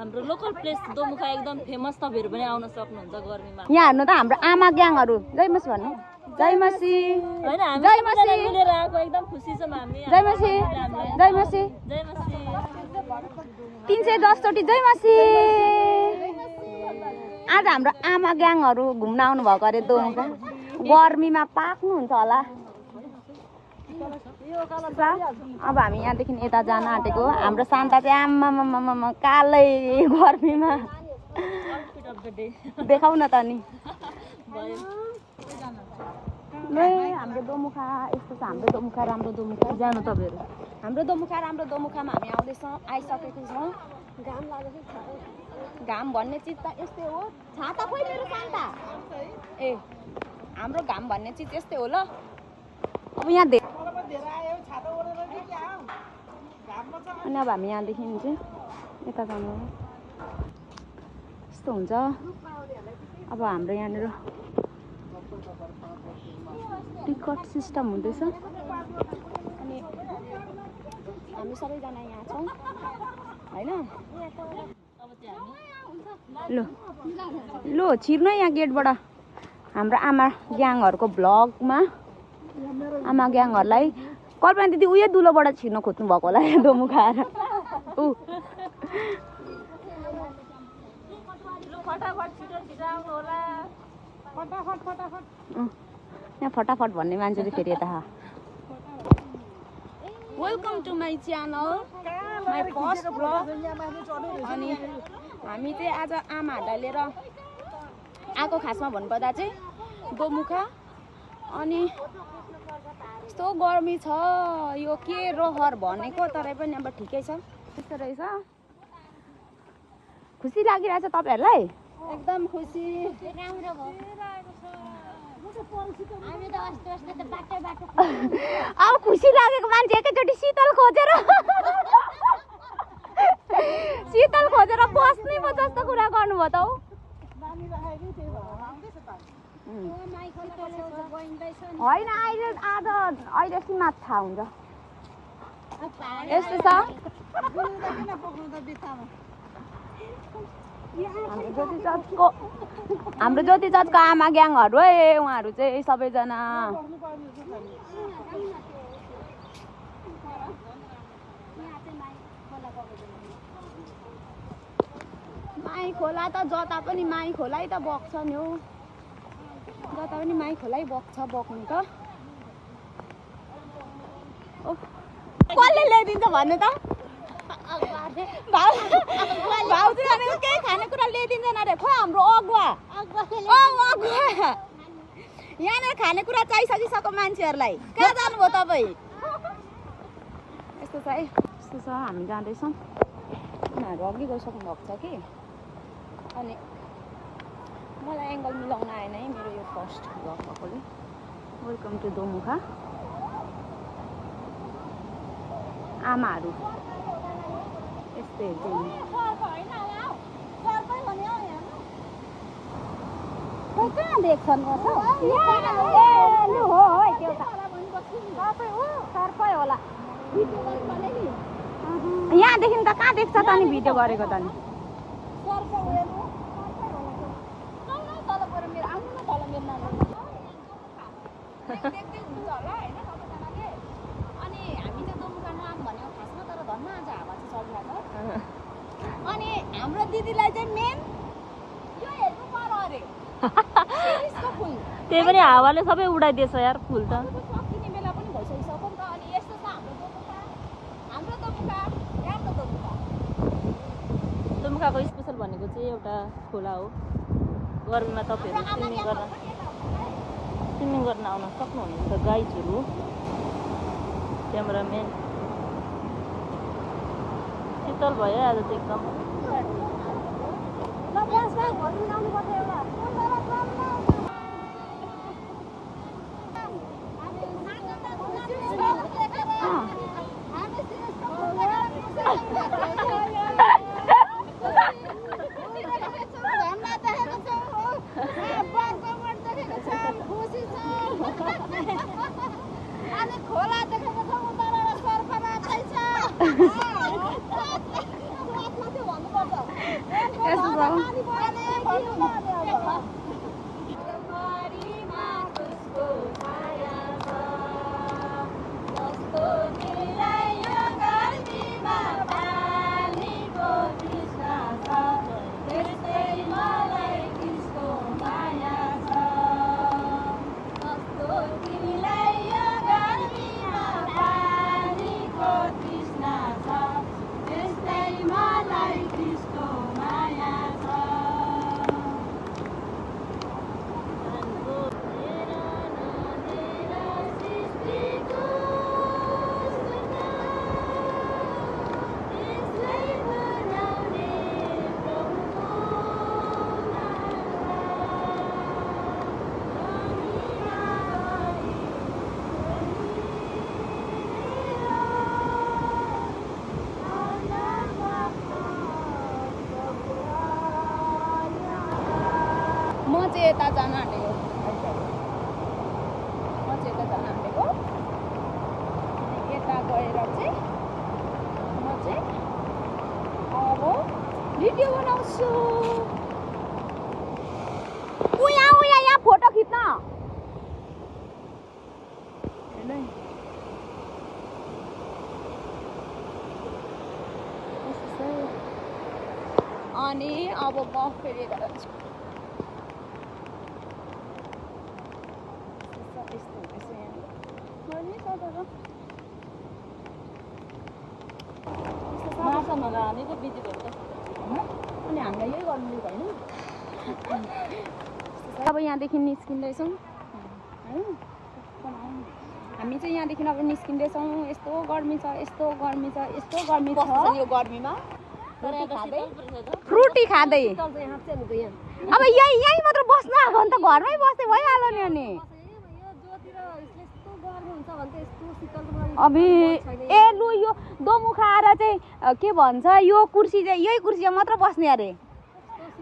हाम्रो local place दोमुखा एकदम famous तपाईहरु पनि आउन सक्नुहुन्छ गर्मीमा। यहाँ हेर्नु त हाम्रो आमा ग्याङहरु जय मसी भन्नु। जय मसी हैन हामी जय मसी मिलेर आएको एकदम खुसी छौं हामी। जय मसी जय मसी जय मसी 310 चोटी जय मसी। आज हाम्रो आमा ग्याङहरु घुम्न आउनु भएको अरे दोमुखा। गर्मीमा पाक्नु हुन्छ होला। अब हामी यहाँदेखि यता जान आँटेको। हाम्रो शान्ता चाहिँ आम्मामामामा कालै गर्मीमा देखाउ न त नि। हाम्रो दोमुखा यस्तो छ। हाम्रो दोमुखा राम्रो दोमुखा जानु तपाईहरु। हाम्रो दोमुखा राम्रो दोमुखामा हामी आइसकेको छौँ। घाम लागेको छ। घाम भन्ने चिज त यस्तै हो। छाता खोइ मेरो शान्ता। ए हाम्रो घाम भन्ने चिज यस्तै हो ल। अब यहाँ अनि अब हामी यहाँदेखि चाहिँ यता जानु यस्तो हुन्छ। अब हाम्रो यहाँनिर टिकट सिस्टम हुँदैछ अनि हामी सबैजना यहाँ छौँ हैन। लो छिर्नु यहाँ गेटबाट। हाम्रो आमा ग्याङहरुको भ्लगमा आमा ग्याङहरुलाई कल्पना दिदी उयो दुलोबाट छिर्न खोज्नु भएको होला दोमुखा आएर। यहाँ फटाफट भन्ने मान्छे चाहिँ फेरि यता। Welcome to my channel my first blog. अनि हामी चाहिँ आज आमाहरूलाई लिएर आएको खासमा भन्नुपर्दा चाहिँ दोमुखा। अनि यस्तो गर्मी छ यो के रहर भनेको तरै पनि अब ठिकै छ। त्यस्तो रहेछ। खुसी लागिरहेछ तपाईहरुलाई? एकदम खुसी। अब खुसी लागेको मान्छे एकैचोटि शीतल खोजेर बस्नै म जस्तो कुरा गर्नुभयो त हौ। होइन अहिले आज अहिलेसम्म माछा हुन्छ यस्तो छ। हाम्रो ज्योति चर्चको आमा ग्याङहरु है उहाँहरु चाहिँ सबैजना माई खोला त जता पनि माई खोलै त बग्छ नि हौ। जता पनि माई खोलै बग्छ बग्नु त। कसले ल्याइदिन्छ भन्नु त? भाउजू भनेको केही खानेकुरा ल्याइदिन्छन् अरे। खोइ हाम्रो अगुवा यहाँनिर खानेकुरा चाहिसकिसक्यो मान्छेहरूलाई। कहाँ जानुभयो तपाईँ? यस्तो छ है यस्तो छ। हामी जाँदैछौँ। उनीहरू अघि गइसक्नु भएको छ कि। अनि मलाई एङ्गल मिलाउन आएन है मेरो यो फर्स्ट भ्लग भएकोले। वेलकम टु दोमुखा। आमाहरू यस्तै हेर्छु कहाँ देख्छन् होला। यहाँदेखि त कहाँ देख्छ त नि भिडियो गरेको त नि। अनि हाम्रो दिदीलाई चाहिँ मेन यो हेर्नु पर्यो अरे। त्यही पनि हावाले सबै उडाइदिएछ यार फुल त। सकिने बेला पनि भइसकिसक्यो नि त। अनि यस्तो छ हाम्रो दोमुखा राम्रो दोमुखा। दोमुखाको स्पेसल भनेको चाहिँ एउटा खोला हो। गर्मीमा तपाईहरु स्विमिङ गर्न आउन सक्नुहुन्छ गाइजहरु। क्यामेराम्यान शीतल भयो आज चाहिँ एकदम। खोला देखेको छ उताबाट सर्फ राख्दैछ। म चाहिँ यता जान आँटेको यता गएर चाहिँ म चाहिँ अब भिडियो बनाउँछु यहाँ फोटो खिच्न अनि अब म फेरि यता जान्छु हामी चाहिँ बिजी भयो अनि हामीलाई यही गर्नु होइन अब यहाँदेखि निस्किँदैछौँ हामी चाहिँ यहाँदेखि अब निस्किँदैछौँ यस्तो गर्मी छ यो गर्मीमा फ्रुटी खाँदै अब यही मात्र बस्नु आएको भने त घरमै बस्दै भइहाल्यो नि अनि अबि ए लु यो दोमुखा आएर चाहिँ के भन्छ यो कुर्सी चाहिँ यही कुर्सीमा मात्र बस्ने अरे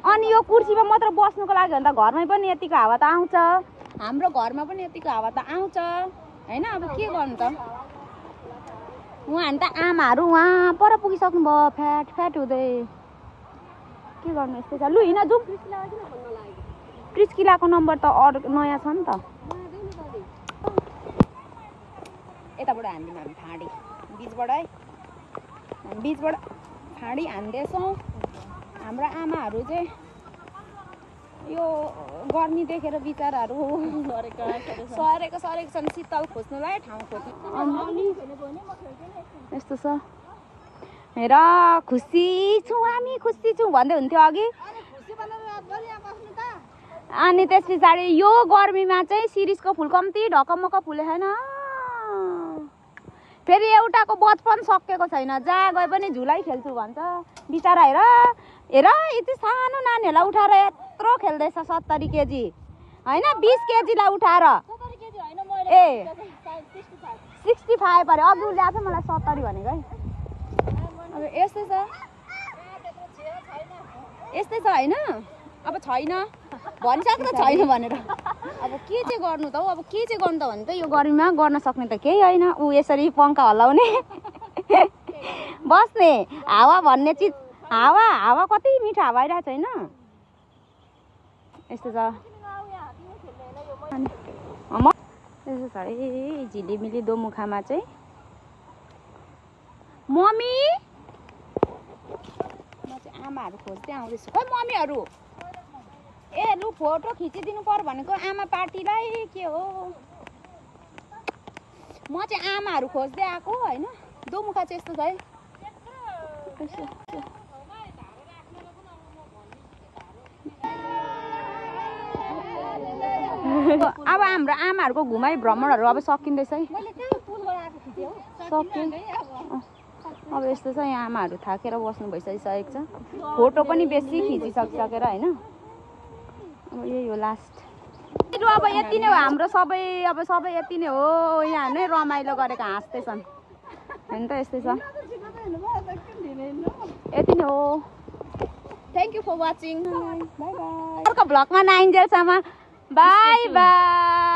अनि यो कुर्सीमा मात्र बस्नुको लागि भने त घरमै पनि यतिको हावा त आउँछ हाम्रो घरमा पनि यतिको हावा त आउँछ होइन अब के गर्नु त उहाँ त आमाहरू उहाँ पर पुगिसक्नु भयो फ्याट हुँदै के गर्नु यस्तै छ लु हिँड जाउँ प्रिस्किलाको नम्बर त नयाँ छ नि त यताबाट हान्दिउँ हामी फाँडी बिचबाट फाँडी हान्दैछौँ हाम्रो आमाहरू चाहिँ यो गर्मी देखेर बिचराहरू सरेको छन् शीतल खोज्नुलाई ठाउँ खोज्नु यस्तो छ हेर खुसी छौँ भन्दै हुन्थ्यो अघि अनि त्यस पछाडि यो गर्मीमा चाहिँ शिरीषको फुल कम्ती ढकमक फुले छैन फेरि एउटाको बचपन सकेको छैन जहाँ गए पनि झुलै खेल्छु भन्छ बिचरा हेर यति सानो नानीहरूलाई उठाएर यत्रो खेल्दैछ 70 केजी होइन 20 केजीलाई उठाएर ए 65 अरे अघि ल्याएको थियो मलाई 70 भनेको है अब यस्तै छ होइन अब छैन भनिसक्नु छैन भनेर अब के चाहिँ गर्नु त हौ अब के चाहिँ गर्नु त भने त यो गर्मीमा गर्न सक्ने त केही होइन ऊ यसरी पङ्खा हल्लाउने बस्ने हावा भन्ने चिज हावा कति मिठो हावा आइरहेको छ होइन यस्तो छ यस्तो छ है झिलिमिली दोमुखामा चाहिँ मम्मी म चाहिँ आमाहरू खोज्दै आउँदैछु खोइ मम्मीहरू ए लु फोटो खिचिदिनु पर्यो भनेको आमा पार्टीलाई के हो म चाहिँ आमाहरू खोज्दै आएको होइन दोमुखा चाहिँ यस्तो छ है अब हाम्रो आमाहरूको घुमाइ भ्रमणहरू अब सकिँदैछ है सक्यो अब यस्तो छ यहाँ आमाहरू थाकेर बस्नु भइसकिसकेको छ फोटो पनि बेसी खिचिसकिसकेर होइन अब यही हो लास्ट अब यति नै हो हाम्रो सबै यति नै हो यहाँ नै रमाइलो गरेको हाँस्दैछन् होइन त यस्तै छ यति नै हो thank you for watching bye bye अर्को भ्लगमा नआइन्जेलसम्म बाई बाई